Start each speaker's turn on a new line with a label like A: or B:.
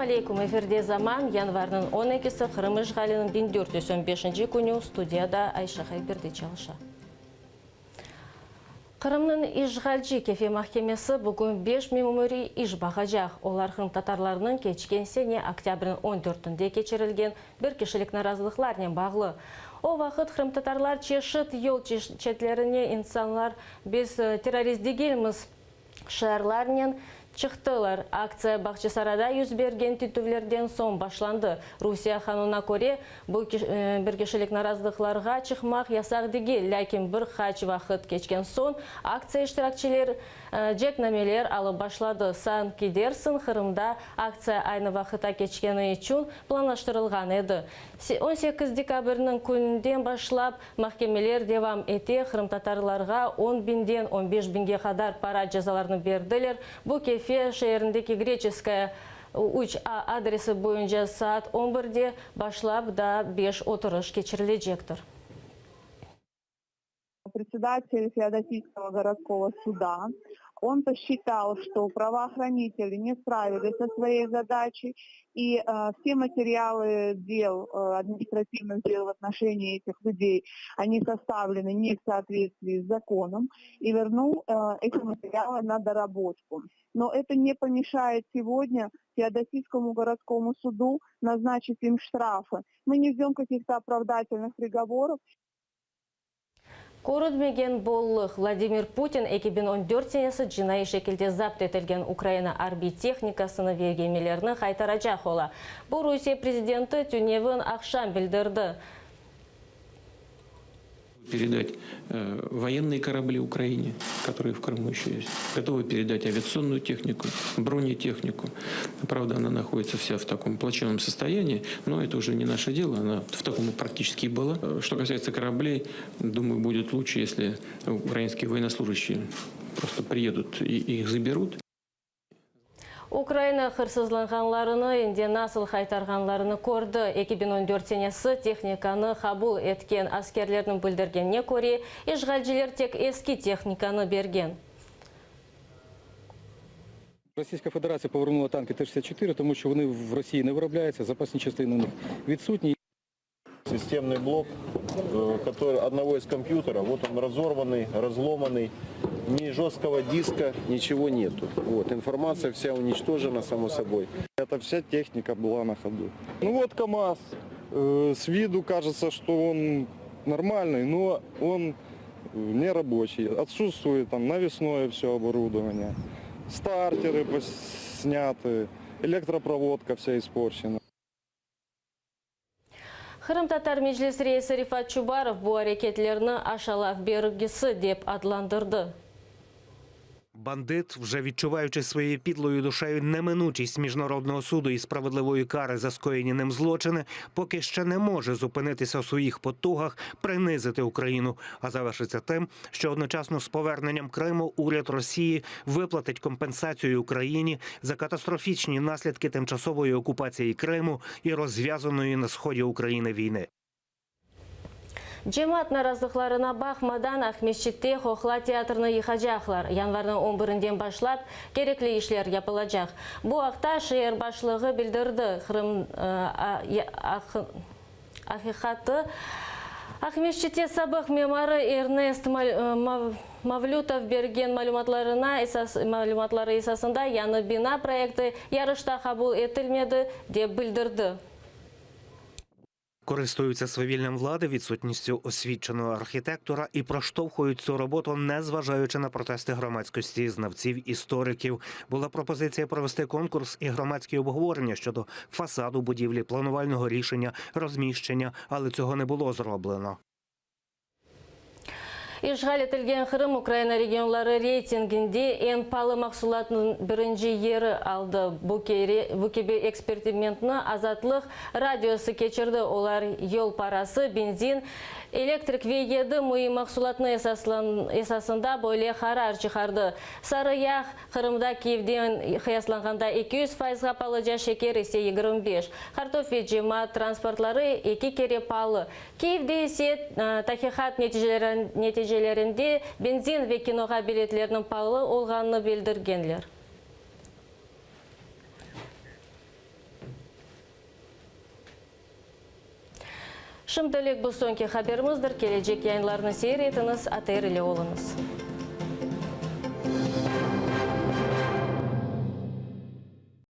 A: Selâm aleyküm! Efirde Zaman, yanvarnıñ on ekisi, Qırım işğaliniñ 1415 künü, studiyada Ayşe Hayberdi çalışa. Qırımnıñ işğalci Kefe mahkemesi bugün beş memuriy iş baqacaq. Olar qırımtatarlarnıñ keçken sene oktâbrniñ on dörtünde keçirilgen bir kişilik narazılıqlarnen bağlı. O vaqıt qırımtatarlar çeşit yol çetlerine insanlar biz terrorist degilmiz şiarlarnen çıqtılar. Aktsiya Bağçasarayda yüz bergen tintüvlerden soñ başlandı. Rusiye qanunına köre, bu bir kişilik narazılıqlarğa çıqmaq yasaq degil, lâkin bir qaç vaqıt keçken soñ aktsiya iştirakçiler celpnameler alıp başladı. Sanki dersiñ, Qırımda aktsiya aynı vaqıtta keçkeni içün planlaştırılğan edi. 18 dekabrniñ kününden başlap mahkemeler devam ete, qırımtatarlarğa on biñden on beş biñge qadar para cezalarını berdiler. Bu Kefe şeerindeki Greçeskaya üç A adresi boyunca saat on birde başlap daa beş oturış keçirilecektir.
B: Predsedatel Feodosiyskogo gorodskogo suda, on posçital, çto pravohraniteli ne spravili so svoyey zadaçey i vse materialı del, administrativnıh del v otnoşenii etih lüdey, oni sostavlenı ne v sootvetstviyi s zakonom i vernul eti materialı na dorabotku. No eto ne pomeşayet segodnâ Feodosiyskomu gorodskomu sudu naznaçit im ştrafı. Mı ne jdem kakih-to opravdatelnıh prigovorov.
A: Körünmegen bollıq, Vladimir Putin 2014 senesi cinaiy şekilde zapt etilgen Ukraina arbiy tehnikasını ve gemilerini qaytaracaq ola. Bu Rusiye prezidenti tünevin aqşam bildirdi.
C: Peredat voyennıye korabli Ukraine, kotorıye v Krımu eşe est. Gotovı peredat aviatsionnuyu tehniku, bronetehniku. Pravda, ona nahoditsâ vsâ v takom plaçevnom sostoyanii, no eto uje ne naşe delo, ona v takom praktiçeski i byla. Çto kasayetsâ korabley, dumayu, budet luçe, esli ukrainskiye voyennoslujashçiye prosto priyedut i ih zaberut.
A: Ukraina hırsızlanğanlarını endi nasıl qaytarğanlarını kördi. 2014 senesi tehnikanı qabul etken askerlerniñ bildirgenine köre, işğalciler tek eski tehnikanı bergen.
D: Российская Федерация повернула танки Т-64, тому що вони в Росії не виробляються, запасні частини у них відсутні.
E: Системный блок который, одного из компьютеров, вот он разорванный, разломанный, ни жесткого диска, ничего нету. Вот, информация вся уничтожена, само собой.
F: Это вся техника была на ходу. Ну вот КАМАЗ, с виду кажется, что он нормальный, но он не рабочий. Отсутствует там навесное все оборудование, стартеры сняты, электропроводка вся испорчена.
A: Qırımtatar Meclis reisi Refat Çubarov bu areketlerni aşalav bergisi dep adlandırdı.
G: Бандит, вже відчуваючи своєю підлою душею неминучість міжнародного суду і справедливої кари за скоєні ним злочини, поки ще не може зупинитися у своїх потугах принизити Україну. А завершиться тим, що одночасно з поверненням Криму уряд Росії виплатить компенсацію Україні за катастрофічні наслідки тимчасової окупації Криму і розв'язаної на сході України війни.
A: Cemaat narazılıqlarına baqmadan, Aqmescitte qoqla teatrini yıqacaqlar. Yanvarnıñ on birinden başlap, kerekli işler yapılacaq. Bu aqta şeer başlığı bildirdi. Qırım. Aqiqatı Aqmescitte sabıq mimarı Ernest Mavlütov bergen malümatlarına malümatları esasında yañı bina proyekti yarışta qabul etilmedi, dep bildirdi.
G: Користуються свавіллям влади, відсутністю освіченого архітектора і проштовхують цю роботу, не зважаючи на протести громадськості, знавців, істориків. Була пропозиція провести конкурс і громадські обговорення щодо фасаду будівлі, планувального рішення, розміщення, але цього не було зроблено.
A: İşğal etilgen Qırım Ukraina regionları reytinginde eñ paalı mahsulatnıñ birinci yeri aldı. Bu kere bu kibi ekspertimentni Azatlıq Radiosı keçirdi. Olar yol parası, benzin, elektrik ve yedi müim mahsulatnı esasında böyle qarar çıqardı. Sarı yağ Qırımda Kiyevden qıyaslanğanda 200 fayızğa palıca, şeker ise 25. Qartof ve cemaat transportları eki kere paalı. Kiyevde ise taqiqat neticelerinde benzin ve kinoğa biletlerniñ paalı olğanını bildirgenler. Şimdilik bu soñki haberimizdir. Kelecek yayınlarnı seyir etiñiz, ATR ile oluñız.